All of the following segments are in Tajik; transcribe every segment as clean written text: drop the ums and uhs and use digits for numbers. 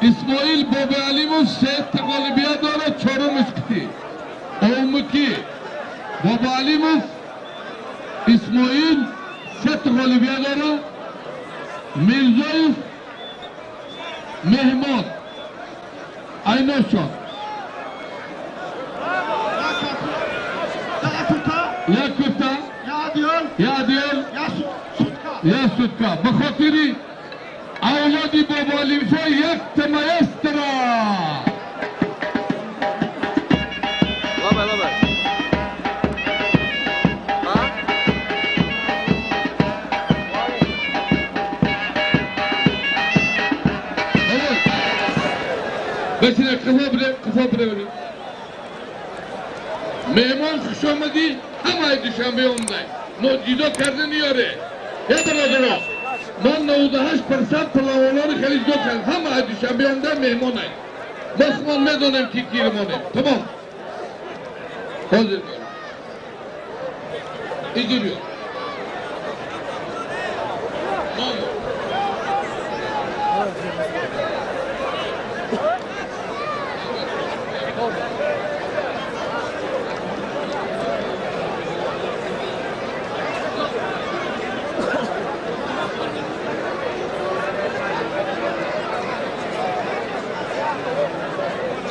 Исмоил Бобоалимов се та ғолибият дорад, чорумиш кити. Овмуки Бобоалимов Исмоил се та ғолибият дорад. Мирзоев Меҳмон Айношон. Як курта, я адиёл, я сутка. Ба хотири авлоди Бобоалимшо якта маэстро. Лабай, лабай. А? Бачина қафо бире, қафо бире. Меҳмон хуш омадӣ, ҳамаи Душанбе омдай. Но ҷидо карда ниёре. Е бародаро, мо 98% палавоноро хеле ҷидо кардем. Ҳамаи Душанбе омдай меҳмонай. Мо худмон медонем ки киримонем. Тамом. Ҳозир биё. Иҷи биё. Мамо.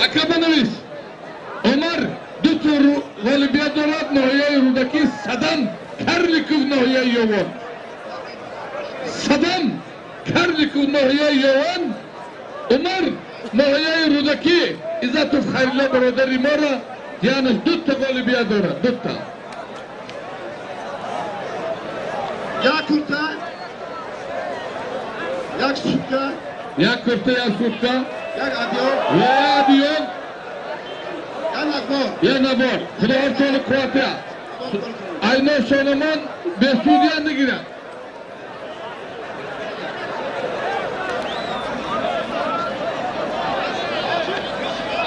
Ака бинавис. Умар ду то ғолибият дорад ноҳияи Рӯдакӣ, Садам Карликов ноҳияи Ёвон. Садам Карликов ноҳияи Ёвон, Умар ноҳияи Рӯдакӣ. Иззатов Хайрулло бародари моро янаш ду та ғолибият дорад, ду та. Як курта, як сутка, Як курта, як сутка, як адиёл, як адиёл, як набор. Як набор. Худо соли қувватия. Айно шономон бесудия нагирад.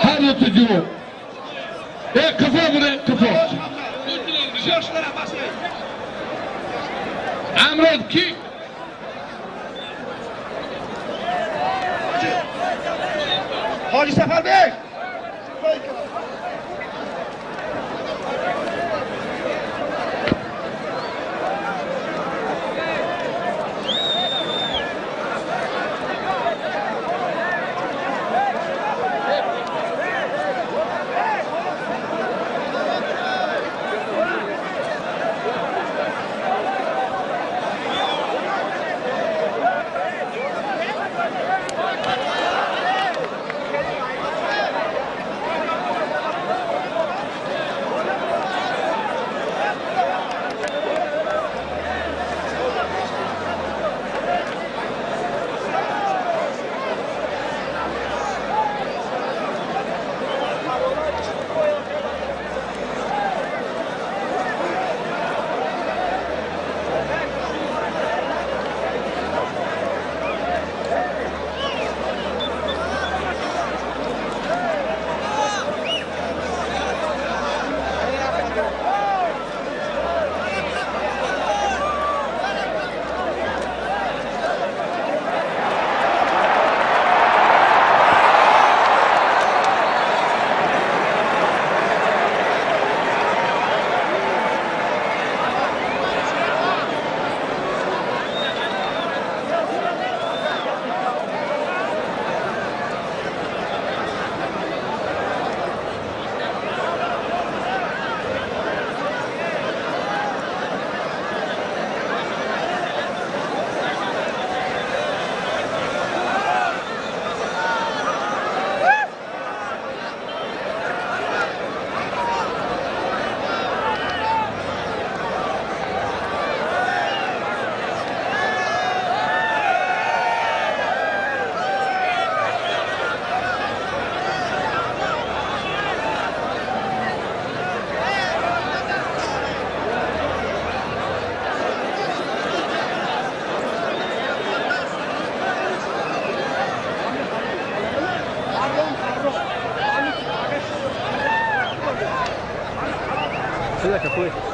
Ҳар дута ҷуру. Э, қафо бире, қафо. Амрод ки? Ҳоҷи Сафарбек. Сюда какой?